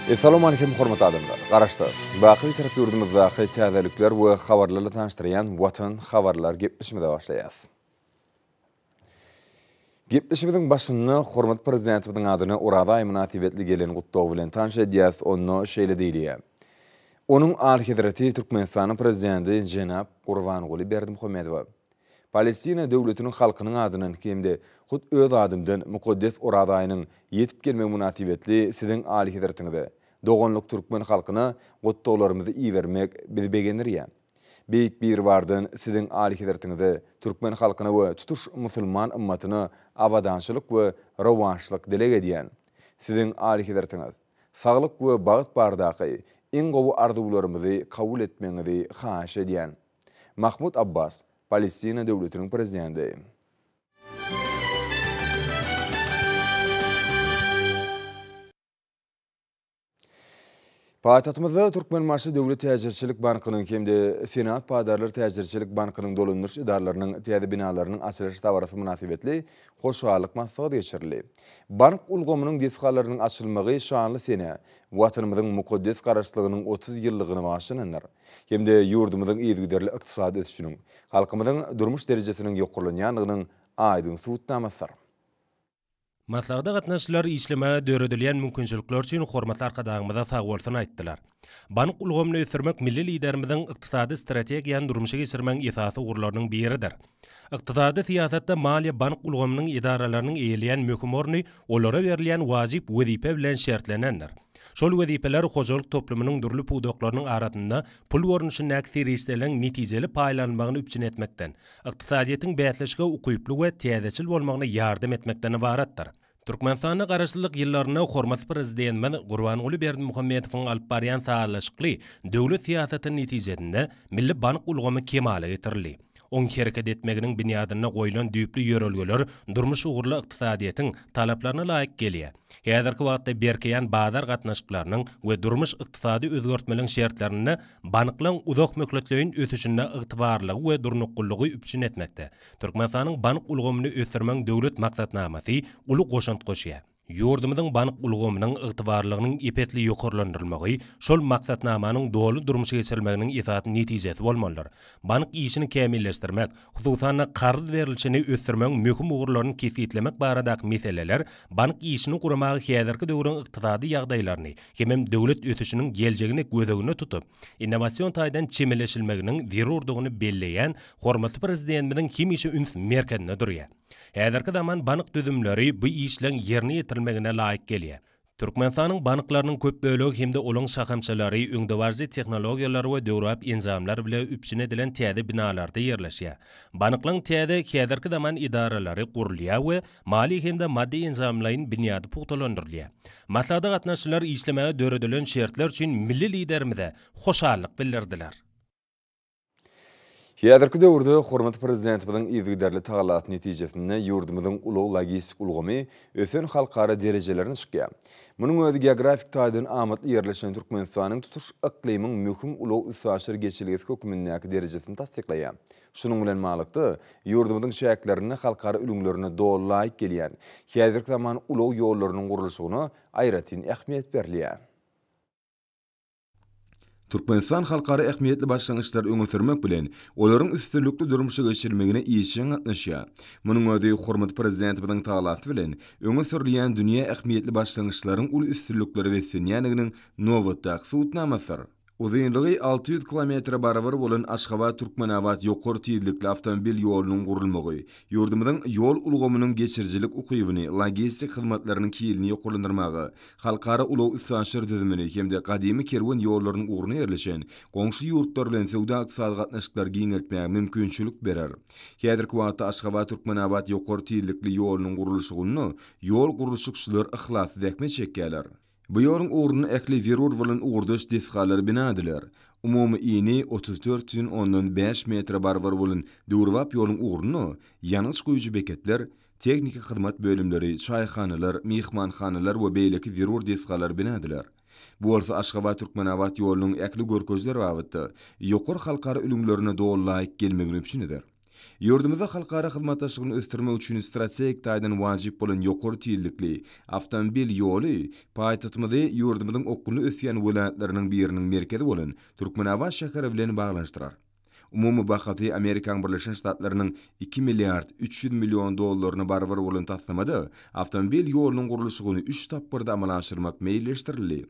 Essalawmaleýkim hormatly adamlar! Garaşsyz, baky Bitarap ýurdumyzdaky täzelikler we habarlarla tanyşdyrýan Watan habarlar gepleşigimize başlaýas. Gepleşigimiziň başynda hormatly Prezidentimiziň adyna Oraza aýy mynasybetli gelen gutlag bilen tanyş edýäs, onda şeýle diýilýär, Onuň Alyhezreti Türkmenistanyň Prezidenti jenap Gurbanguly Berdimuhamedowa Palestina döwletiniň halkynyň adyndan hem-de hut öz adymdan mukaddes Oraza aýynyň ýetip gelmegi mynasybetli Siziň Alyhezretiňize, doganlyk türkmen halkyna gutlaglarymyzy ibermek bizi begendirýär. Beýik Biribardan Siziň Alyhezretiňize, türkmen halkyna we tutuş musulman ymmatyna abadançylyk we rowaçlyk dileg edýän. Siziň Alyhezretiňiz, saglyk we bagt baradaky iň gowy arzuwlarymyzy kabul etmegiňizi haýyş edýän. Mahmud Abbas, Palestina döwletiniň Prezidenti. Paýtagtymyzda Türkmenbaşy döwlet täjirçilik bankynyň hem-de Senat paýdarlar täjirçilik bankynyň dolandyryş edaralarynyň täze binalarynyň açylyş dabarasy mynasybetli hoşallyk maslahaty geçirildi. Bank ulgamynyň desgalarynyň açylmagy şanly senä, Watanymyzyň mukaddes Garaşsyzlygynyň 30 ýyllygyna bagyşlanandyr hem-de ýurdumyzyň yzygiderli ykdysady ösüşiniň, halkymyzyň durmuş derejesiniň ýokarlanýandygynyň aýdyň subutnamasydyr. Maslahata gatnaşyjylar işlemäge döredilýän mümkinçilikler üçin hormatly Arkadagymyza sagbolsun aýtdylar. Bank ulgamyny ösdürmek milli Liderimiziň ykdysady strategiýany durmuşa geçirmegiň esasy ugurlarynyň biridir. Ykdysady syýasatda maliýe-bank ulgamynyň edaralarynyň eýeleýän möhüm orny olara berilýän wajyp wezipe bilen şertlenendir. Şol wezipeler hojalyk toplumynyň dürli pudaklarynyň arasynda pul görnüşindäki serişdeleriň netijeli paýlanylmagyny üpjün etmekden, ykdysadyýetiň bäsleşige ukyply we täzeçil bolmagyna ýardam etmekden ybaratdyr. Türkmenistanda Garaşsyzlyk ýyllarynda hormatly Prezidentimiz Gurbanguly Berdimuhamedowyň alyp barýan sazlaşykly döwlet syýasaty netijesinde milli bank ulgamy kemala getirildi. Oň hereket etmeginiň binýadynda goýlan düýpli ýörelgeler durmuş ugurly ykdysadyýetiň talaplaryna laýyk gelýär. Häzirki wagtda berkeýän bazar gatnaşyklarynyň we durmuş-ykdysady özgertmeliň şertlerinde banklaryň uzak möhletleýin ösüşinde ygtybarlylygy we durnuklylygy üpjün etmekde Türkmenistanyň bank ulgamyny ösdürmegiň döwlet maksatnamasy uly goşant goşýar. Ýurdumyzyň bank ulgamynyň ygtybarlylygynyň ep-esli ýokarlandyrylmagy şol maksatnamanyň doly durmuşa geçirilmeginiň esasy netijesi bolmalydyr. Bank işini kämilleşdirmek, hususan-da, karz berlişini ösdürmegiň möhüm ugurlaryny kesgitlemek baradaky meseleler bank işini guramaga häzirki döwrüň ykdysady ýagdaýlaryny hemem döwlet ösüşiniň geljegini göz öňünde tutup, innowasion taýdan çemeleşilmeginiň zerurdygyny belleýän hormatly Prezidentimiziň hemişe üns merkezinde durýar. Häzirki zaman bank düzümleri bu işleň ýerine ýetirilmegine laýyk gelýär. Türkmenistanyň banklarynyň köp bölegi hem-de olaň şahamçalary öňdebaryjy tehnologiýalar we döwrebap enjamlar bile üpjün edilen täze binalarda ýerleşýär. Banklaryň täze, häzirki zaman edaralary gurulýar we maliýe hem-de maddy-enjamlaýyn binýady pugtalandyrylýar. Maslahata gatnaşyjylar işlemäge döredilen şertler üçin milli Liderimize hoşallyk bildirdiler. Häzirki döwürde hormatly Prezidentimiziň yzygiderli tagallasy netijesinde ýurdumyzyň ulag-logistik ulgamy ösen halkara derejelerine çykýar. Munuň özi geografik taýdan amatly ýerleşen Türkmenistanyň tutuş yklymyň möhüm ulag-üstaşyr geçelgesi hökmündäki derejesini tassyklaýar. Şunuň bilen baglylykda, ýurdumyzyň çäklerinde halkara ülňülerine doly laýyk gelýän häzirki zaman ulag ýollarynyň gurluşygyna aýratyn ähmiýet berilýär. Türkmenistan halkara ähmiýetli başlangyçlary öňe sürmek bilen, olaryň üstünlikli durmuşa geçirilmegine işjeň gatnaşýar. Munuň özi hormatly Prezidentimiziň tagallasy bilen, öňe sürülýän dünýä ähmiýetli başlangyçlaryň uly üstünliklere beslenýändiginiň nobatdaky subutnamasydyr. Uzynlygy 600 kilometre barabar bolan Aşgabat-Türkmenabat ýokary tizlikli awtomobil ýolunyň gurulmagy, ýurdumyzyň ýol ulgamynyň geçirijilik ukybyny, logistik hyzmatlarynyň hilini ýokarlandyrmaga, halkara ulag-üstaşyr düzümini hem-de gadymy kerwen ýollarynyň ugruna ýerleşen goňşy ýurtlar bilen söwda-ykdysady gatnaşyklary giňeltmäge mümkinçilik berer. Häzirki wagtda Aşgabat-Türkmenabat ýokary tizlikli ýolunyň gurluşygynda ýol gurluşykçylar yhlasly zähmet çekýärler. Bu ýoluň ugrunda ähli zerur bolan ugurdaş desgalar bina ediler. Umumy ini 34 bütin ondan bäş metre barabar bolan döwrebap ýoluň ugrunda ýangyç guýujy beketler, Tehniki hyzmat bölümleri, çaýhanalar, myhmanhanalar we beýleki zerur desgalar bina ediler. Bu bolsa Aşgabat-Türkmenabat ýolunyň ähli görkezijiler babatda ýokary halkara ülňülerine doly laýyk gelmegini üpjün eder. Ýurdumyzda halkara hyzmatdaşlygyny ösdürmek üçin strategik taýdan wajyp bolan ýokary tizlikli awtomobil ýoly paýtagtymyzy ýurdumyzyň okgunly ösýän welaýatlarynyň biriniň merkezi bolan Türkmenabat şäheri bilen baglanyşdyrar. Umumy bahasy Amerikanyň Birleşen Ştatlarynyň iki milliard 300 million dollaryna barabar bolan taslamada awtomobil ýolunyň gurluşygyny üç tapgyrda amala aşyrmak meýilleşdirildi.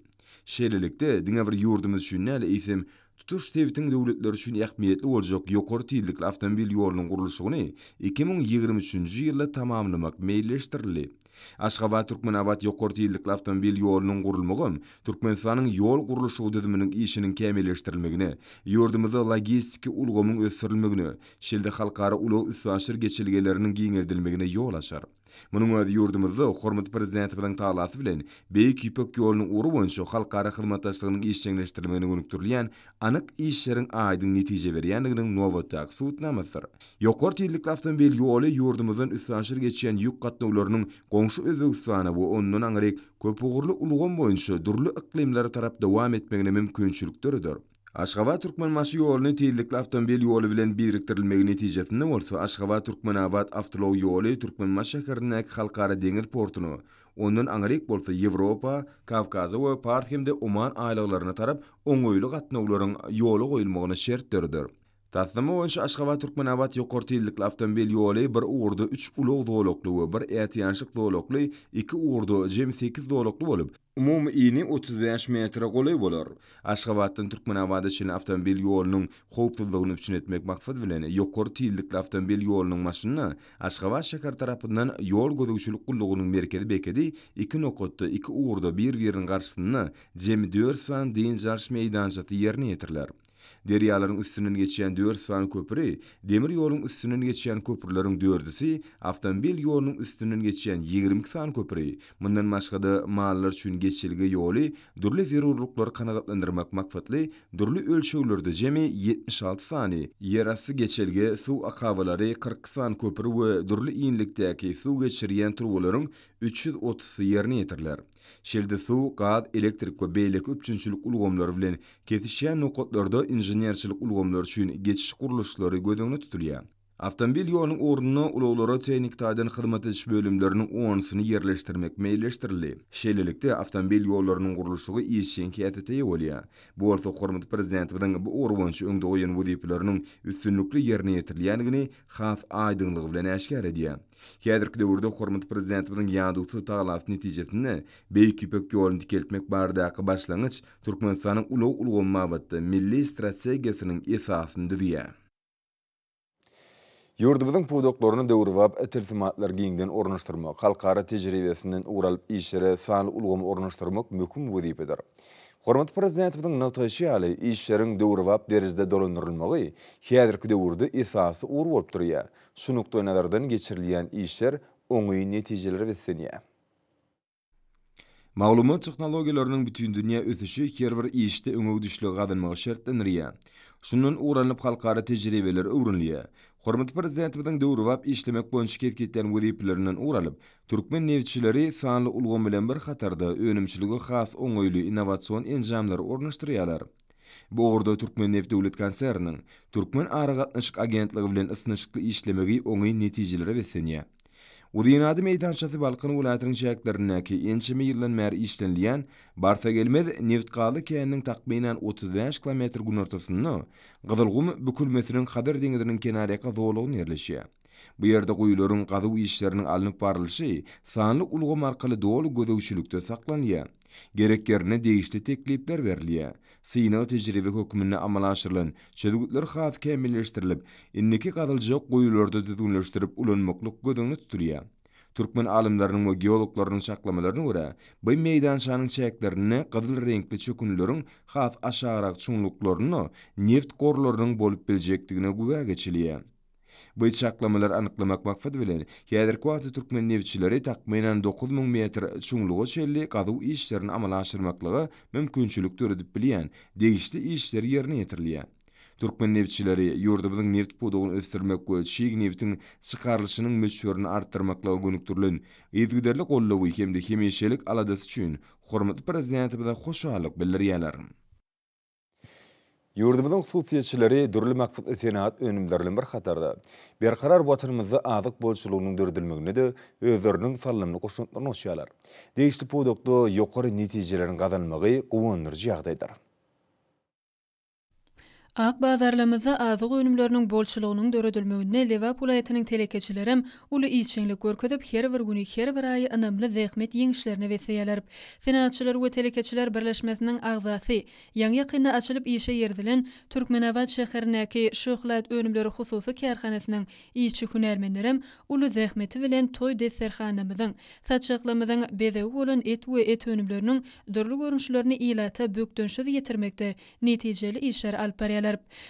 Şeýlelikde, diňe bir ýurdumyz üçin däl, eýsem, Tutuş sebitiň döwletleri üçin ähmiýetli boljak ýokary tizlikli awtomobil ýolunyň gurluşygyny 2023-nji ýylda tamamlamak meýilleşdirildi. Aşgabat-Türkmenabat ýokary tizlikli awtomobil ýolunyň gurulmagam Türkmenistanyň ýol gurluşygy düzüminiň işiniň kämilleşdirilmegine, ýurdumyzda logistiki ulgamyň ösdürilmegine, şeýle-de halkara ulag-üstaşyr geçelgeleriniň giňeldilmegine ýol açar. Munuň özi ýurdumyzda hormatly Prezidentimiziň tagallasy bilen Beýik Ýüpek ýolunyň ugry boýunça halkara hyzmatdaşlygynyň işjeňleşdirilmegine gönükdirilýän anyk işleriň aýdyň netije berýändiginiň nobatdaky subutnamasydyr. Ýokary tizlikli awtomobil ýoly ýurdumyzdan üstaşyr geçýän ýük gatnawlarynyň goňşy Özbegistana we ondan aňryk köpugurly ulgam boýunça dürli yklymlara tarap dowam etmegine mümkinçilik döreder. Aşgabat-Türkmenbaşy ýoluny tizlikli awtomobil ýoly bilen birikdirilmegi netijesinde bolsa Aşgabat-Türkmenabat awtoulag ýoly Türkmenbaşy şäherindäki Halkara deňiz portuna, ondan aňryk bolsa Ýewropa, Kawkaza we Pars hem-de Oman aýlaglaryna tarap oňaýly gatnawlaryň ýola goýulmagyna şert döreder. Taslama boýunça Aşgabat-Türkmenabat ýokary tizlikli awtomobil ýoly bir ugurda üç ulag zolakly we bir ätiýaçlyk zolakly, iki ugurda jemi sekiz zolakly bolup, Umumy ini 35 metre golaý bolar. Aşgabatdan Türkmenabada çenli awtomobil ýolunyň howpsuzlygyny üpjün etmek maksady bilen, ýokary tizlikli awtomobil ýolunyň başynda Aşgabat şäheri tarapyndan ýol gözegçilik gullugynyň merkezi bekedi iki nokatda, iki ugurda bir-biriniň garşysynda jemi dört sany dynç alyş meýdançasy ýerine ýetiriler. Derýalaryň üstünden geçýän dört sany köpri, demir ýoluň üstünden geçýän köprüleriň dördüsi, awtomobil ýolunyň üstünden geçýän 22 sany köpri, mundan başga-da mallar üçin geçelge ýoly, dürli zerurlyklary kanagatlandyrmak maksatly dürli ölçeglerde jemi 76 sany ýerasty geçelge, suw akabalary, 42 sany köpri we dürli inlikdäki suw geçirýän turbalaryň 330-sy ýerine ýetiriler. Şeýle-de suw, gaz, elektrik we beýleki üpjünçilik ulgamlary bilen kesişýän nokatlarda inženerçilik ulgamlary üçin geçiş gurluşlary göz öňünde tutulýar. Awtomobil ýolunyň ugrunda ulaglara tehniki taýdan hyzmat ediş bölümleriniň onusyny ýerleşdirmek meýilleşdirildi. Şeýlelikde, awtomobil ýollarynyň gurluşygy işjeň häsiýete eýe bolýar. Bu bolsa hormatly Prezidentimiziň bu ugur boýunça öňde goýan wezipeleriniň üstünlikli ýerine ýetirilýändigini has aýdyňlygy bilen äşgär edýär. Häzirki döwürde hormatly Prezidentimiziň ýadawsyz tagallasy netijesinde Beýik Ýüpek ýoluny dikeltmek baradaky başlangyç Türkmenistanyň ulag ulgamy babatda milli strategiýasynyň esasyny düzýär. Ýurdumyzyň pudaklaryna döwrebap tilsimatlary giňden ornaşdyrmak, halkara tejribesinden ugur alyp işlere sanly ulgamy ornaşdyrmak möhüm wezipedir. Hormatly Prezidentimiziň nygtaýşy ýaly, işleriň döwrebap derejede dolandyrylmagy häzirki döwürde esasy ugur bolup durýar. Şu nukdaýnazardan geçirilýän işler oňyn netijelere beslenýär. Maglumat tehnologiýalarynyň bütindünýä ösüşi her bir işde öňegidişligi gazanmagy şertlendirýär. Şundan ugur alnyp halkara tejribeler öwrenilýär. Hormatly Prezidentimiziň döwrebap işlemek boýunça kesgitlän wezipelerinden ugur alyp, türkmen nebitçileri sanly ulgam bilen bir hatarda önümçilige has oňaýly innowasion enjamlary ornaşdyrýarlar. Bu ugurda Türkmenneft döwlet konserniniň Türkmen aragatnaşyk agentligi bilen ysnyşykly işlemegi oňyn netijelere beslenýär. Uzynada meýdançasy Balkan welaýatynyň çäklerindäki ençeme ýyldan bäri işlenilýän Barsagelmez nebitgazly käniniň takmynan 35 kilometr günortasynda Gyzylgum bükülmesiniň Hazar deňziniň kenarýaka zolagynda ýerleşýär. Bu ýerde guýularyň gazuw işleriniň alnyp barlyşy sanly ulgam arkaly doly gözegçilikde saklanylýar. Gerek ýerinde degişli teklipler berilýär. Synag-tejribe hökmünde amala aşyrylan çözgütler has kämilleşdirilip, indiki gazyljak guýularda düzgünleşdirip ulanmaklyk göz öňünde tutulýar. Türkmen alymlarynyň we geologlarynyň çaklamalaryna görä, bu meýdançanyň çäklerinde gyzyl reňkli çökündileriň has aşagrak çuňluklarynda neft gorlarynyň bolup biljekdigine güwä geçilýär. Bu çaklamalary anyklamak maksady bilen, häzirki wagtda türkmen nebitçileri takmynan 9000 metr çuňluga çenli gazuw işlerini amala aşyrmaklyga mümkinçilik döredip bilýän degişli işler ýerine ýetirilýär. Türkmen nebitçileri ýurdumyzyň neft pudagyny ösdürmek we çig nebtiň çykarylyşynyň möçberini artdyrmaklyga gönükdirilen yzygiderli goldawy hem-de hemişelik aladasy üçin hormatly Prezidentimize hoşallyk bildirýärler. Ýurdumyzyň hususyýetçileri dürli maksatly senagat önümleri bilen bir hatarda, berkarar Watanymyzda azyk bolçulygynyň döredilmeginde-de özleriniň saldamly goşantlaryny goşýarlar. Degişli pudakda ýokary netijeleriň gazanylmagy guwandyryjy ýagdaýdyr. Ak bazarlarymyzda azyk önümleriniň bolçulygynyň döredilmeginde Lebap welaýatynyň telekeçilerem uly işjeňlik görkezip, her bir güni, her bir aýy ynamly zähmet ýeňişlerine besleýärler. Senagatçylar we telekeçiler birleşmesiniň agzasy, ýaňy-ýakynda açylyp işe girizilen Türkmenabat şäherindäki Şöhlat önümleri hususy kärhanasynyň işçi-hünärmenlerem uly zähmeti bilen toý desterhanymyzyň, saçaklarymyzyň bezegi bolan et we et önümleriniň dürli görnüşlerini ilata bökdençsiz ýetirmekde netijeli işleri alyp barýarlar.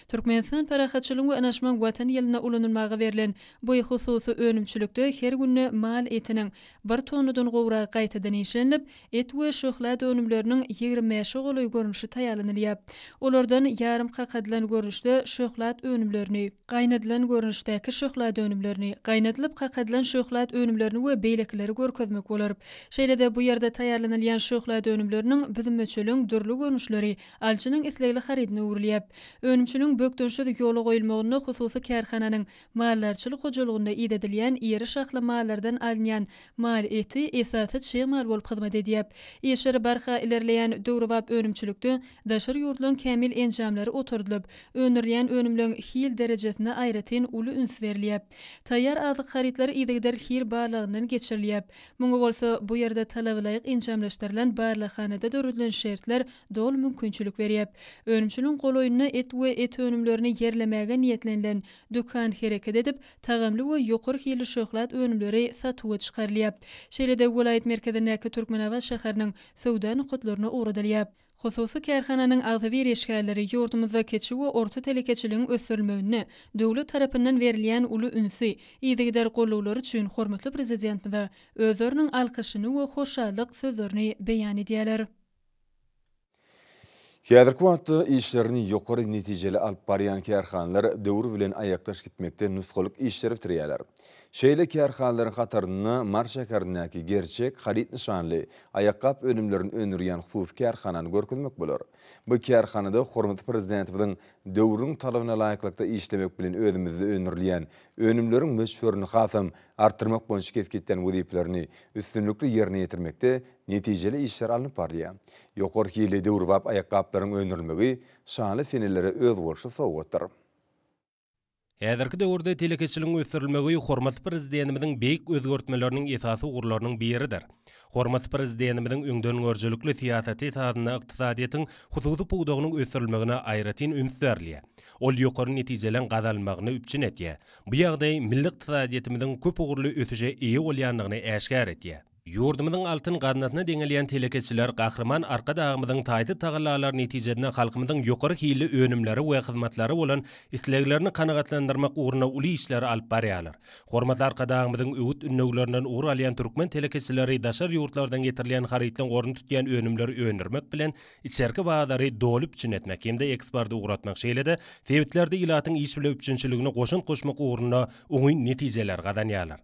Türkmenistan Parahatçylygyň we ynaşmagyň Watany ýylynda ulanylmaga berlen bu hususy önümçilikde her günde mal etiniň bir tonnadan gowragy gaýtadan işlenilip, et we şöhlat önümleriniň 25-e golaý görnüşi taýýarlanylýar. Olardan ýarym kakadylan görnüşde şöhlat önümlerini, gaýnadylan görnüşdäki şöhlat önümlerini, gaýnadylyp kakadylan şöhlat önümlerini we beýlekileri görkezmek bolar. Şeýle-de bu ýerde taýýarlanylýan şöhlat önümleriniň büzmeçeligiň dürli görnüşleri alyjynyň islegli harydyna öwrülýär. Önümçiligiň bökdençsiz ýola goýulmagynda hususy kärhananyň maldarçylyk hojalygynda idedilýän iri şahly mallardan alynýan mal eti esasy çig mal bolup hyzmat edýär. Işleri barha ilerleýän döwrebap önümçilikde daşary ýurtlaryň kämil enjamlary oturdylyp, öndürilýän önümleň hil derejesine aýratyn uly üns berilýär. Taýýar azyk harytlary yzygider hil barlagyndan geçirilýär. Muňa bolsa bu ýerde talabalaýyk enjamlaşdyrylan barlaghanada döredilen şertler doly mümkinçilik berýär. Önümçiligiň golaýynda et we et önümlerini ýerlemäge niýetlenilen dükan hereket edip, tagamly we ýokary hilli şöhlat önümleri satuwa çykarylýar. Şeýle-de welaýat merkezindäki Türkmenabat şäheriniň söwda nokatlaryna ugradylýar. Hususy kärhananyň agzybir işgärleri ýurdumyzda kiçi we orta telekeçiligiň ösdürilmeginde döwlet tarapyndan berilýän uly ünsi, yzygider gollawlary üçin hormatly Prezidentimize özleriniň alkyşyny we hoşallyk sözlerini beýan edýärler. Häzirki wagtda işlerini ýokary netijeli alyp barýan kärhanalar döwür bilen aýakdaş gitmekde nusgalyk işleri bitirýärler. Şeýle kärhanalaryň hatarynda Mary şäherindäki Gerçek haryt nyşanly aýakgap önümlerini öndürýän hususy kärhanany görkezmek bolar. Bu kärhanada hormatly Prezidentimiziň döwrüň talabyna laýyklykda işlemek bilen özümizde öndürilýän önümleriň möçberini hasam artdyrmak boýunça kesgitlän wezipelerini üstünlikli ýerine ýetirmekde netijeli işler alnyp barylýar. Ýokary hilli döwrebap aýakgaplaryň öndürilmegi şanly senelere özboluşly sowgatdyr. Häzirki döwürde telekeçiligiň ösdürilmegi hormatly Prezidentimiziň beýik özgertmeleriniň esasy ugurlarynyň biridir. Hormatly Prezidentimiziň öňdengörüjilikli syýasaty esasynda ykdysadyýetiň hususy pudagynyň ösdürilmegine aýratyn üns berilýär. Ol ýokary netijeleň gazanylmagyny üpjün edýär. Bu ýagdaý milli ykdysadyýetimiziň köpugurly ösüşe eýe bolýandygyny äşgär edýär. Ýurdumyzyň altyn gaznasyna deňelýän telekeçiler Gahryman Arkadagymyzyň taýsyz tagallalary netijesinde halkymyzyň ýokary hilli önümlere we hyzmatlara bolan isleglerini kanagatlandyrmak ugrunda uly işleri alyp barýarlar. Hormatly Arkadagymyzyň öwüt-ündewlerinden ugur alýan türkmen telekeçileri daşary ýurtlardan getirilýän harytlaryň ornuny tutýan önümleri öndürmek bilen içerki bazary doly üpjün etmek hem-de eksporta ugratmak şeýle-de sebitlerde ilatyň iş bilen üpjünçiligine goşant goşmak ugrunda oňyn netijeleri gazanýarlar.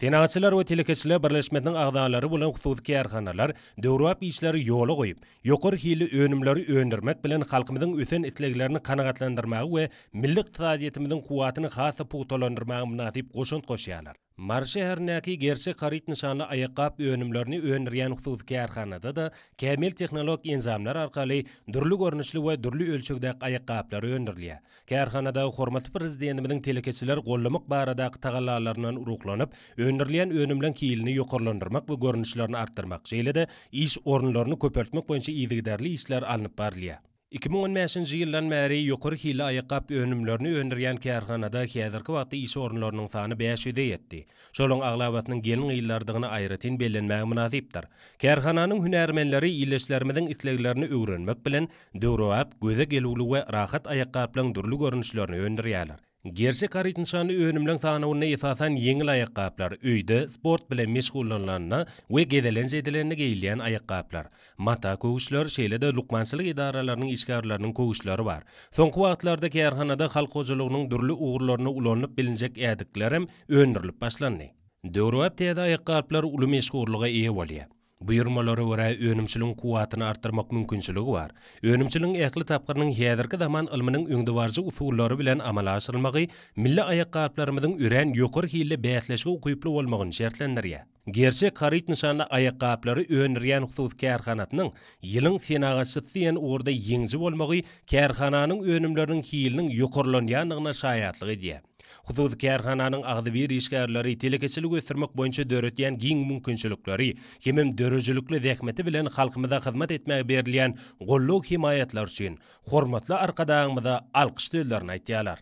Senagatçylar we telekeçiler birleşmesiniň agzalary bolan hususy kärhanalar döwrebap işleri ýola goýup, ýokary hilli önümleri öndürmek bilen halkymyzyň ösen isleglerini kanagatlandyrmaga we milli ykdysadyýetimiziň kuwwatyny has-da pugtalandyrmaga mynasyp goşant goşýarlar. Mary şäherindäki Gerçek haryt nyşanly aýakgap önümlerini öndürýän hususy kärhanada-da kämil tehnologik enjamlar arkaly dürli görnüşli we dürli ölçegdäki aýakgaplar öndürilýär. Kärhanada hormatly Prezidentimiziň telekeçileri goldamak baradaky tagallalaryndan ruhlanyp, öndürilýän önümleň hilini ýokarlandyrmak we görnüşlerini artdyrmak, şeýle-de iş orunlaryny köpeltmek boýunça yzygiderli işler alnyp barylýar. 2015-nji ýyldan bäri ýokary hilli aýakgap önümlerini öndürýän kärhanada häzirki wagtda iş orunlarynyň sany 500-e ýetdi. Şolaryň aglabasynyň gelin-gyzlardygyny aýratyn bellenmäge mynasypdyr. Kärhananyň hünärmenleri ildeşlerimiziň isleglerini öwrenmek bilen, Döwrebap, göze gelüwli we rahat aýakgaplaryň dürli görnüşlerini öndürýärler. Gerçek haryt nyşanly önümleň sanawynda esasan ýeňil aýakgaplar, öýde, sport bilen meşgullanylanda we gezelenç edilende geýilýän aýakgaplar, mata köwüşler, şeýle-de lukmançylyk edaralarynyň işgärleriniň köwüşleri bar. Soňky wagtlarda kärhanada halk hojalygynyň dürli ugurlarynda ulanylyp bilinjek ädiklerem öndürilip başlandy. Döwrebap täze aýakgaplar uly meşhurlyga eýe bolýar. Buýurmalara görä önümçiligiň kuwwatyny artdyrmak mümkinçiligi bar. Önümçiligiň ähli tapgyrynyň häzirki zaman ylmynyň öňdebaryjy usullary bilen amala aşyrylmagy milli aýakgaplarymyzyň örän ýokary hilli bäsleşige ukyply bolmagyny şertlendirýär. Gerçek haryt nyşanly aýakgaplary öndürýän hususy kärhanasynyň Ýylyň senagatçysy diýen ugurda ýeňiji bolmagy kärhananyň önümleriniň hiliniň ýokarlanýandygyna şaýatlyk edýär. Hususy kärhananyň agzybir işgärleri telekeçiligi ösdürmek boýunça döredýän giň mümkinçilikleri hemem döredijilikli zähmeti bilen halkymyza hyzmat etmäge berilýän goldaw-hemaýatlary üçin hormatly Arkadagymyza alkyş sözlerini aýtýarlar.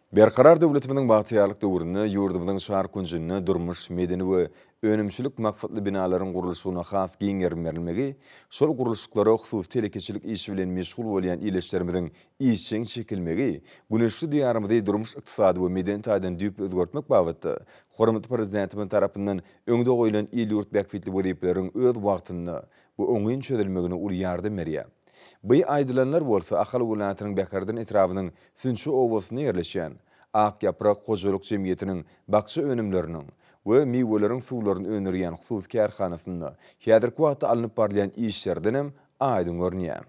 Berkarar döwletimiziň bagtyýarlyk döwründe ýurdumyzyň çar künjünde durmuş, medeni we önümçilik maksatly binalaryň gurluşygyna has giň gerim berilmegi, şol gurluşyklara hususy telekeçilik işi bilen meşgul bolýan ildeşlerimiziň işjeň çekilmegi güneşli Diýarymyzy durmuş-ykdysady we medeni taýdan düýpli özgertmek babatda hormatly Prezidentimiz tarapyndan öňde goýlan il-ýurt bähbitli wezipeleriň öz wagtynda we oňyn çözülmegine uly ýardam berýär. Bu aýdylanlar bolsa Ahal welaýatynyň Bäherden etrabynyň Sünçi obasynda ýerleşýän Ak ýaprak hojalyk jemgyýetiniň bakja önümleriniň we miweleriň suwlaryny öndürýän hususy kärhanasynda häzirki wagtda alnyp barylýan işlerdenem aýdyň görünýär.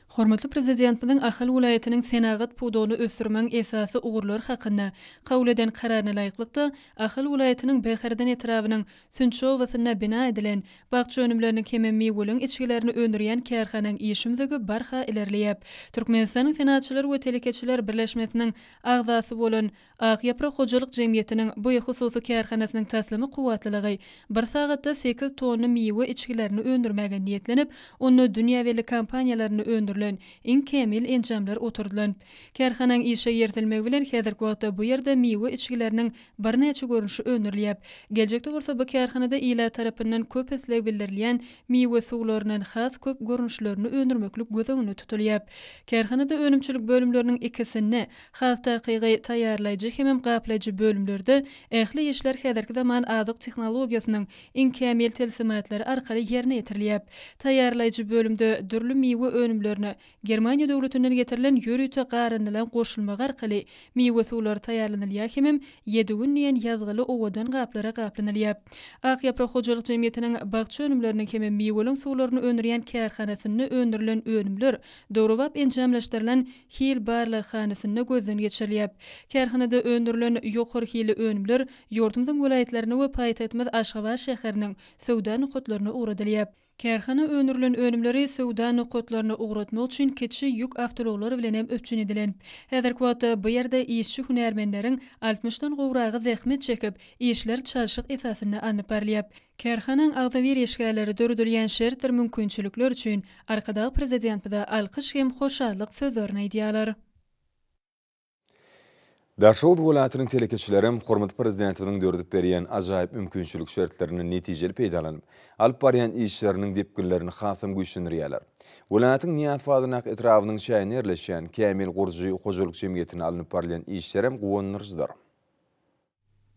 Hormatly Prezidentimiziň Ahal welaýatynyň senagat pudagyny ösdürmegiň esasy ugurlary hakynda kabul eden Kararyna laýyklykda, Ahal welaýatynyň Bäherden etrabynyň Sünçi obasynda bina edilen, bakja önümleriniň hemem miweliň içgilerini öndürýän kärhanaň iş ümzügi barha ilerleýär. Türkmenistanyň Senagatçylar we telekeçiler birleşmesiniň agzasy bolan Ak ýaprak hojalyk jemgyýetiniň bu hususy kärhanasynyň taslama kuwwatlylygy bir sagatda sekiz tonna miwe içgilerini öndürmäge niýetlenip, onda dünýä belli kompaniýalarynda öndürilen iň kämil enjamlar oturdylan. Kärhanaň işe girizilmegi bilen häzirki wagtda bu ýerde miwe içgileriniň birnäçe görnüşi öndürilýär. Geljekde bolsa bu kärhanada ilat tarapyndan köp isleg bildirilýän miwe suwlaryndan has köp görnüşlerini öndürmeklik göz öňünde tutulýar. Kärhanada önümçilik bölümleriniň ikisinde, has takygy, taýýarlaýjy hemem gaplaýjy bölümlerde ähli işler häzirki zaman azyk tehnologiýasynyň iň kämil tilsimatlary arkaly ýerine ýetirilýär. Taýýarlaýjy bölümde dürli miwe önümlerine Germaniýa döwletinden getirilen ýörite garyndylaryň goşulmagy arkaly miwe suwlary taýýarlanylýar hemem Ýedi gün diýen ýazgyly owadan gaplara gaplanylýar. Ak ýaprak hojalyk jemgyýetiniň bakja önümleriniň hemem miweliň suwlaryny öndürýän kärhanasynda öndürilen önümler döwrebap enjamlaşdyrylan hil barlaghanasynda gözden geçirilýär. Kärhanada öndürilen ýokary hilli önümler ýurdumyzyň welaýatlaryna we paýtagtymyz Aşgabat şäheriniň söwda nokatlaryna ugradylýar. Kärhana öndürilen önümleri söwda nokatlaryna ugratmak üçin kiçi ýük awtoulaglary bilen hem üpjün edilen. Häzirki wagtda bu ýerde işçi-hünärmenleriň altmyşdan gowragy zähmet çekip, işler çalşyk esasynda alnyp barylýar. Kärhanaň agzybir işgärleri döredilýän şertdir mümkinçilikler üçin Arkadag Prezidentimize alkyş hem hoşallyk sözlerini aýdýarlar. Daşoguz welaýatynyň telekeçilerem hormatly Prezidentimiziň döredip berýän ajaýyp mümkinçilik şertlerinden netijeli peýdalanyp, alyp barýan işleriniň depginlerini hasam güýçlendirýärler. Welaýatyň Nyýazow adyndaky etrabynyň çäginde ýerleşýän Kämil gurujy hojalyk jemgyýetinde alnyp barylýan işlerem guwandyryjydyr.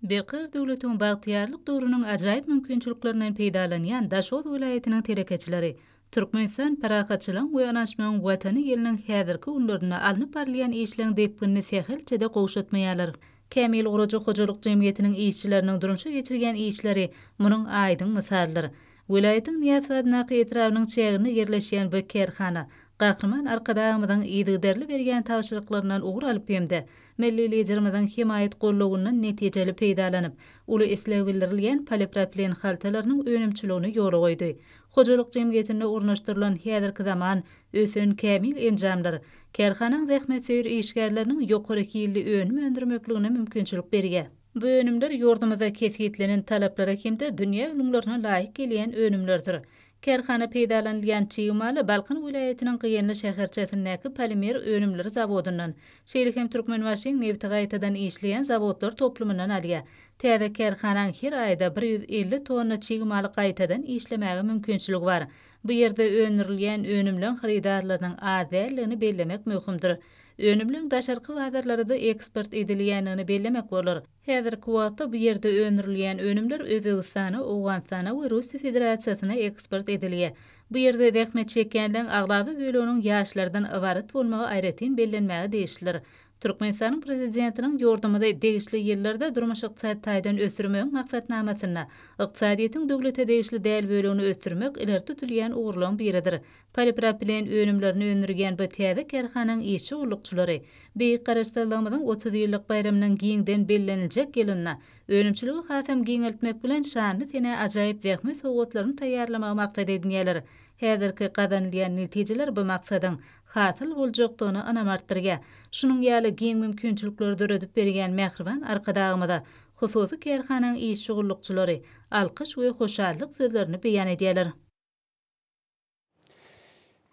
Berkarar döwletiň bagtyýarlyk döwrüniň ajaýyp mümkinçiliklerinden peýdalanýan Daşoguz welaýatynyň telekeçileri Türkmenistan parahatçylygyň we ynanyşmagyň Watany ýylynyň häzirki günlerinde alnyp barylýan işleň depginini sähelçe-de gowşatmaýarlar. Kämil gurujy hojalyk jemgyýetiniň işçileriniň durmuşa geçirýän işleri munuň aýdyň mysalydyr. Welaýatyň Nyýazow adyndaky etrabynyň çäginde ýerleşýän bu kärhana Gahryman Arkadagymyzyň yzygiderli berýän tabşyryklaryndan ugur alyp hem-de Milli Liderimiziň hemaýat-gollawyndan netijeli peýdalanyp, uly isleg bildirilýän polipropilen haltalarynyň önümçiligini ýola goýdy. Hojalyk jemgyýetinde ornaşdyrylan häzirki zaman ösen kämil enjamlar kärhanaň zähmetsöýer işgärleriniň ýokary hilli önüm öndürmekligine mümkinçilik berýär. Bu önümler ýurdumyzda kesgitlenen talaplara hem-de dünýä ülňülerine laýyk gelýän önümlerdir. Kärhana peýdalanylýan çig maly Balkan welaýatynyň Gyýanly şäherçesindäki polimer önümleri zawodyndan, şeýle hem Türkmenbaşyň nebiti gaýtadan işleýän zawodlar toplumyndan alýar. Täze kärhanaň her aýda 150 tonna çig maly gaýtadan işlemäge mümkinçiligi bar. Bu ýerde öndürilýän önümleň hyrydarlarynyň az däldigini bellemek möhümdir. Önümleň daşarky bazarlara-da eksport edilýändigini bellemek bolar. Häzirki wagtda bu ýerde öndürilýän önümler Özbegistana, Owganystana we Russiýa Federasiýasyna eksport edilýär. Bu ýerde zähmet çekýänleň aglaba böleginiň ýaşlardan ybarat bolmagy aýratyn bellenmäge degişlidir. Türkmenistanyň Prezidentiniň ýurdumyzy degişli ýyllarda durmuş-ykdysady taýdan ösdürmegiň maksatnamasynda ykdysadyýetiň döwlete degişli däl bölegini ösdürmek ileri tutulýan ugurlaryň biridir. Polipropilen önümlerini öndürýän bu täze kärhananyň işçi-gullukçylary Beýik Garaşsyzlygymyzyň 30 ýyllyk baýramynyň giňden belleniljek ýylynda önümçiligi hasam giňeltmek bilen şanly senä ajaýyp zähmet sowgatlaryny taýýarlamagy maksat edinýärler. Häzirki gazanylýan netijeler bu maksadyň hasyl boljakdygyna ynam artdyrýar. Şunuň ýaly giň mümkinçilikleri döredip berýän mähriban Arkadagymyza hususy kärhananyň işçi-gullukçylary alkyş we hoşallyk sözlerini beýan edýärler.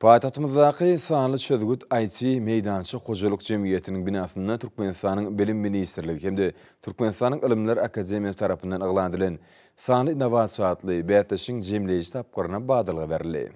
Paýtagtymyzdaky Sanly çözgüt IT meýdança hojalyk jemgyýetiniň binasynda Türkmenistanyň Bilim ministrligi hem-de Türkmenistanyň Ylymlar akademiýasy tarapyndan yglan edilen Sanly innowasiýa atly bäsleşigiň jemleýji tapgyryna badalga berildi.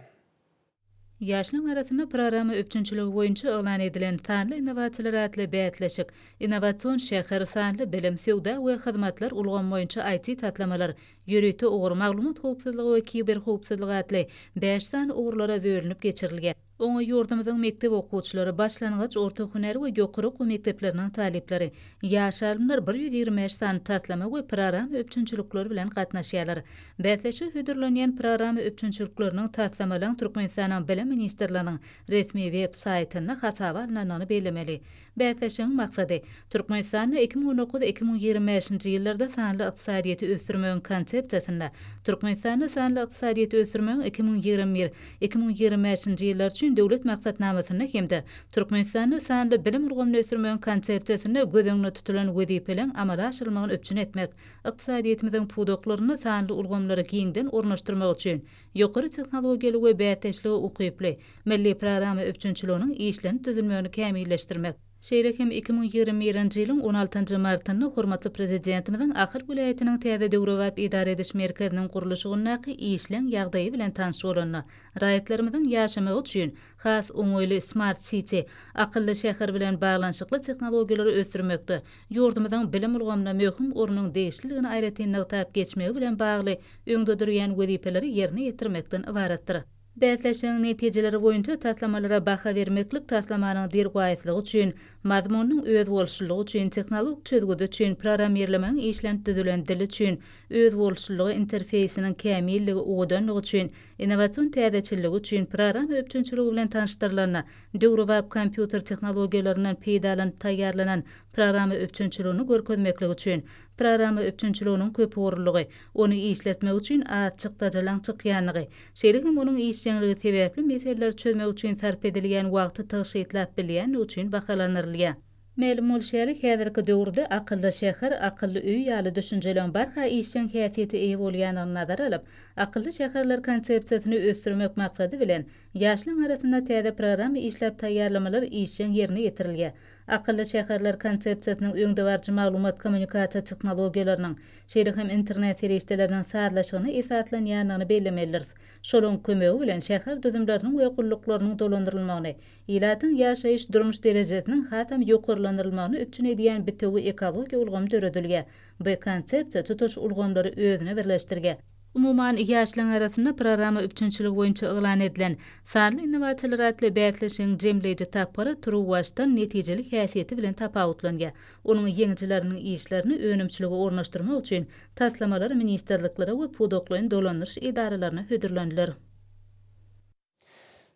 Ýaşlaryň arasynda programma üpjünçiligi boýunça yglan edilen Sanly innowasiýalar atly bäsleşik, innowasion şäher, sanly bilim, söwda we hyzmatlar ulgamy boýunça IT-taslamalar, ýörite ugur, maglumat howpsuzlygy we kiberhowpsuzlyk atly bäş sany ugurlara bölünip geçirilýär. Oňa ýurdumyzyň mekdep okuwçylary, başlangyç, orta hünär we ýokary okuw mekdepleriniň talyplary, ýaş alymlar 125 sany taslama we programma üpjünçilikleri bilen gatnaşýarlar. Bäsleşige hödürlenýän programma üpjünçilikleriniň taslamalaryň Türkmenistanyň Bilim ministrliginiň resmi web saýtynda hasaba alnandygyny bellemeli. Bäsleşigiň maksady, Türkmenistanda 2019, 2025-nji ýyllarda sanly ykdysadyýeti ösdürmegiň Konsepsiýasynda, Türkmenistanda sanly ykdysadyýeti ösdürmegiň 2021, 2025-nji ýyllar üçin Döwlet maksatnamasynda hem-de Türkmenistanda sanly bilim ulgamyny ösdürmegiň Konsepsiýasynda göz öňünde tutulan wezipeleň amala aşyrylmagyny üpjün etmek, ykdysadyýetimiziň pudaklarynda sanly ulgamlary giňden ornaşdyrmak üçin ýokary tehnologiýaly we bäsdeşlige ukyply milli programma üpjünçiliginiň işlenip düzülmegini kämilleşdirmek, şeýle hem 2021-nji ýylyň on altynjy martynda hormatly Prezidentimiziň Ahal welaýatynyň täze döwrebap edara ediş merkeziniň gurluşygyndaky işleň ýagdaýy bilen tanyş bolanda, raýatlarymyzyň ýaşamagy üçin has oňaýly Smart City, akylly şäher bilen baglanyşykly tehnologiýalary ösdürmekde ýurdumyzyň bilim ulgamyna möhüm ornuň degişliligini aýratyn nygtap geçmegi bilen bagly öňde durýan wezipeleri ýerine ýetirmekden ybaratdyr. Bäsleşigiň netijeleri boýunça taslamalara baha bermeklik taslamanyň derwaýyslygy üçin, mazmunynyň özboluşlylygy üçin, tehnologik çözgüdi üçin, programmirlemegiň işlenip düzülen dili üçin, özboluşlylygy interfeýsiniň kämilligi, owadanlygy üçin, innowasion täzeçilligi üçin, programma üpjünçiligi bilen tanyşdyrylanda döwrebap kompýuter tehnologiýalaryndan peýdalanyp taýýarlanan programma üpjünçiligini görkezmeklik üçin, programma üpjünçiliginiň köpugurlylygy, ony işletmek üçin az çykdajylaň çykýanlygy, şeýle hem onuň işjeňligi sebäpli meseleleri çözmek üçin sarp edilýän wagty tygşytlap bilýänligi üçin bahalandyrylýar. Mälim bolşy ýaly, häzirki döwürde akylly şäher, akylly öý ýaly düşünjeleň barha işjeň häsiýete eýe bolýandygyny nazara alyp, akylly şäherler konsepsiýasyny ösdürmek maksady bilen, ýaşlaryň arasynda täze programma işläp taýýarlamalar işjeň ýerine ýetirilýär. Akylly şäherler konsepsiýasynyň öňdebaryjy maglumat-kommunikasiýa tehnologiýalarynyň, şeýle hem internet serişdeleriniň sazlaşygyna esaslanýandygyny bellemelidiris. Şolaryň kömegi bilen şäher düzümleriniň we gulluklarynyň dolandyrylmagyny, Ilatyň ýaşaýyş-durmuş derejesiniň hasam ýokarlandyrylmagyny üpjün edýän bitewi ekologiýa ulgamy döredilýär. Bu konsepsiýa tutuş ulgamlary özüne birleşdirýär. Umuman, ýaşlaryň arasynda programma üpjünçiligi boýunça yglan edilen Sanly innowasiýalar atly bäsleşigiň jemleýji tapgyry turuwbaşdan netijeli häsiýeti bilen tapawutlanýar. Onuň ýeňijileriniň işlerini önümçilige ornaşdyrmak üçin taslamalar ministrliklere we pudaklaýyn dolandyryş edaralaryna hödürleniler.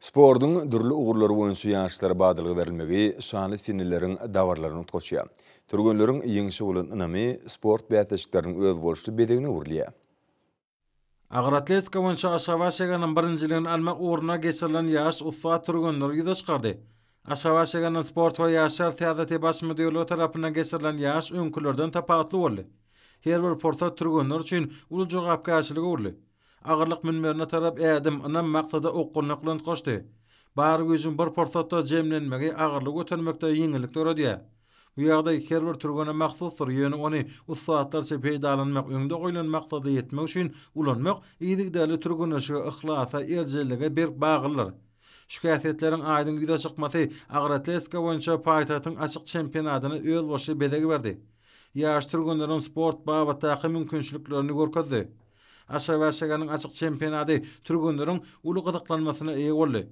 Sportuň dürli ugurlary boýunça ýaryşlara badalga berilmegi şanly seneleriň dabaralaryny utgaşýar. Türgenleriň ýeňşe bolan ynamy sport bäsleşikleriniň özboluşly bezegine öwrülýär. Agyr atletika boýunça Aşgabat şäheriniň birinjiligini almak ugrunda geçirilen ýaryş ussat türgenleri ýüze çykardy. Aşgabat şäheriniň Sport we ýaşlar syýasaty baş müdirligi tarapyndan geçirilen ýaryş öňkülerden tapawutly boldy. Her bir pursat türgenler üçin uly jogapkärçilige öwrüldi. Agyrlyk münberine tarap ädim, ynam maksada okgunlyk bilen utgaşdy. Bar güýjüň bir pursatda jemlenmegi agyrlygy götermekde ýeňillik döredýär. Bu ýagdaý her bir türgene mahsusdyr, ýöne ony ussatlarça peýdalanmak, öňde goýlan maksada ýetmek üçin ulanmak yzygiderli türgenleşige, yhlasa, erjellige berk baglydyr. Şu häsiýetleriň aýdyň ýüze çykmasy agyr atletika boýunça paýtagtyň açyk çempionatyna özboluşly bezeg berdi. Ýaş türgenleriň sport babatdaky mümkinçiliklerini görkezdi. Aşgabat şäheriniň açyk çempionaty türgenleriň uly gyzyklanmasyna eýe boldy.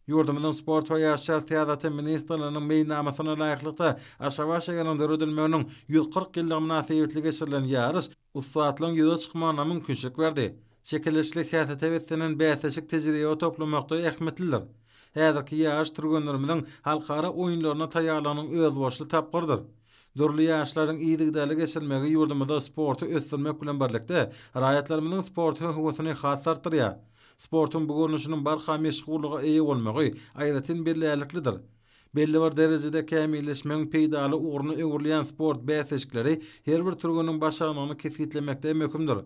Ýurdumyzyň Sport we ýaşlar syýasaty ministrliginiň meýilnamasyna laýyklykda, Aşgabat şäheriniň döredilmeginiň 140 ýyllygy mynasybetli geçirilen ýaryş ussatlygyň ýüze çykmagyna mümkinçilik berdi. Çekeleşikli häsiýete beslenen bäsleşik tejribe toplamakda ähmiýetlidir. Häzirki ýaryş türgenlerimiziň halkara oýunlaryna taýýarlygynyň özboluşly tapgyrydyr. Dürli ýaryşlaryň yzygiderli geçirilmegi ýurdumyzda sporty ösdürmek bilen birlikde, raýatlarymyzyň sporta höwesini has-da artdyrýar. Sportuň bu görnüşiniň barha meşhurlyga eýe bolmagy aýratyn bellärliklidir. Belli bir derejede kämilleşmegiň peýdaly ugruna öwrülýän sport bäsleşikleri her bir türgeniň başarnygyny kesgitlemekde möhümdir.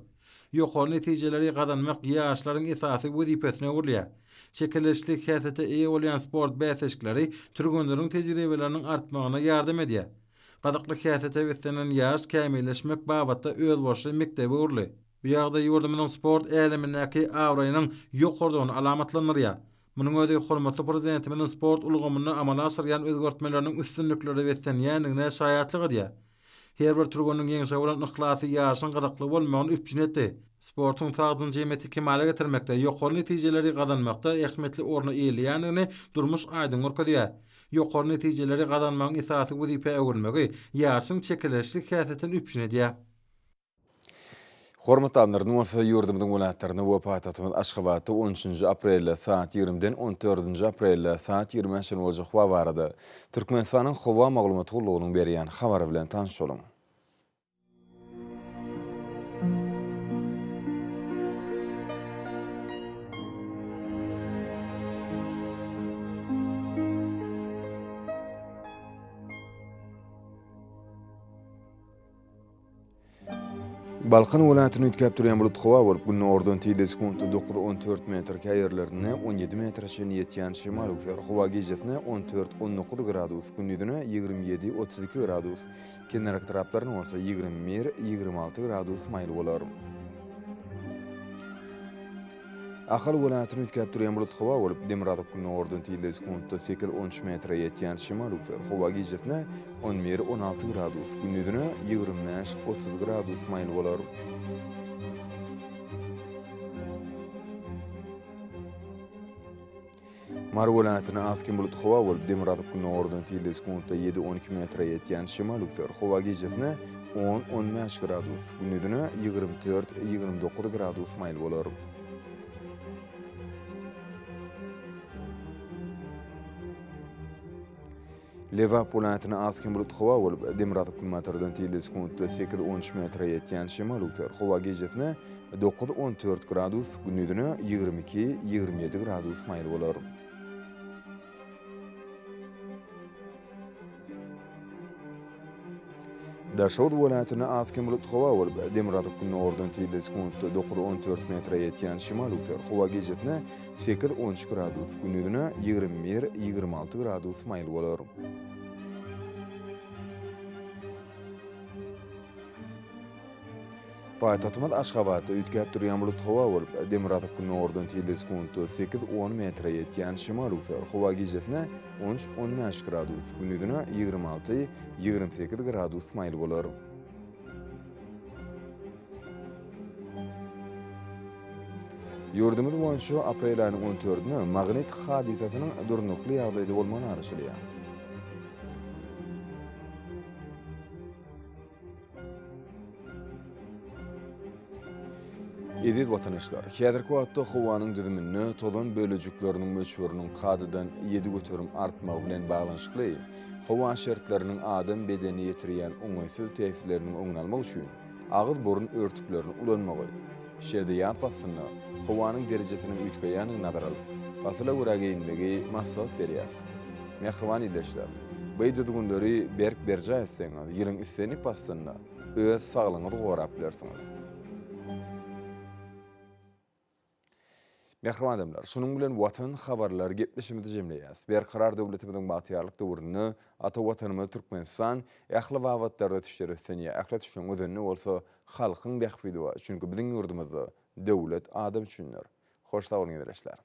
Ýokary netijeleri gazanmak ýaşlaryň esasy wezipesine öwrülýär. Çekeleşikli häsiýete eýe bolýan sport bäsleşikleri türgenleriň tejribeleriniň artmagyna ýardam edýär. Gyzykly häsiýete beslenen ýaryş kämilleşmek babatda özboluşly mekdebe öwrüldi. Bu ýagdaý ýurdumyzyň sport älemindäki abraýynyň ýokarydygyny alamatlandyrýar. Munuň özi hormatly Prezidentimiziň sport ulgamynda amala aşyrýan özgertmeleriniň üstünliklere beslenýändigine şaýatlyk edýär. Her bir türgeniň ýeňşe bolan yhlasy ýaryşyň gyzykly bolmagyny üpjün etdi. Sportuň sagdyn jemgyýeti kemala getirmekde, ýokary netijeleri gazanmakda ähmiýetli orny eýeleýändigini durmuş aýdyň görkezýär. Ýokary netijeleri gazanmagyň esasy wezipä öwrülmegi ýaryşyň çekeleşikli häsiýetini üpjün edýär. Hormatly alymlarymyz bolsa ýurdumyzyň welaýatlarynda we paýtagtymyz Aşgabatda on üçünji aprelde sagat ýigrimiden on dördünji aprelde sagat ýigrimä çenli boljak howa barada Türkmenistanyň Howa maglumat gullugynyň berýän habary bilen tanyş boluň. Balkan welaýatynda üýtgäp durýan bulut howa bolup, günordan tizligi sekuntda dokuz, 14 metr, käýerlerinde 17 metre çenli ýetýän şemal öwser. Howa gijesine 14, 19 gradus, gündizine 27, 32 gradus, kenarki taraplarynda bolsa 21, 26 gradus maýyl bolar. Ahal welaýatynda üýtgäp durýan bulut howa bolup, demirgazyk-gündogardan tizligi sekuntda sekiz, on üç metre ýetýän şemal öwser. Howa gijesine on bir, 16 gradus, gündizine 25, 30 gradus maýyl bolar. Mary welaýatynda az-kem bulutly howa bolup, demirgazyk-gündogardan tizligi sekuntda ýedi, 12 metre ýetýän şemal öwser. Howa gijesine on, 15 gradus, gündizine 24, 29 gradus maýyl bolar. Lebap welaýatynda az-kem bulutly howa bolup, demirgazyk-günbatardan tizligi sekuntda sekiz, on üç metre ýetýän şemal öwser. Howa gijesine dokuz, 14 gradus, gündizine 22, 27 gradus maýyl bolar. Daşoguz welaýatynda az-kem bulutly howa bolup, demirgazyk-gündogardan tizligi sekuntda dokuz, 14 metre ýetýän şemal öwser. Howa gijesine sekiz, 13 gradus, gündizine 21, 26 gradus maýyl bolar. Paýtagtymyz Aşgabatda üýtgäp durýan bulutly howa bolup, demirgazyk-gündogardan tizligi sekuntda sekiz, on metre ýetýän şemal öwser. Howa gijesine on üç, 15 gradus, gündizine 26, 28 gradus maýyl bolar. Ýurdumyz boýunça aprel aýynyň on dördüne magnit hadysasynyň durnukly ýagdaýda bolmagyna garaşylýar. Eziz watandaşlar, häzirki wagtda howanyň düzüminde tozan bölejikleriniň möçberiniň kadadan 7% artmagy bilen baglanyşykly howa şertleriniň adam bedenine ýetirýän oňaýsyz täsirleriniň öňüni almak üçin agyz-burun örtüklerini ulanmagy, şeýle-de ýaz paslynda howanyň derejesiniň üýtgeýändigini nazara alyp, pasyla görä geýinmegi maslahat berýäris. Mähriban ildeşler, bu düzgünleri berk berjaý etseňiz, ýylyň islendik paslynda öz saglygyňyzy gorap bilersiňiz. Mähriban adamlar, şunuň bilen Watan habarlary gepleşigimizi jemleýäris. Berkarar döwletimiziň bagtyýarlyk döwründe ata Watanymyz Türkmenistan ähli babatlarda ösüşlere ösdünýär. Ähli ösüşiň özeninde bolsa halkyň bähbidi bar. Çünki biziň ýurdumyzda döwlet adam üçindir. Hoş sag boluň ildeşler.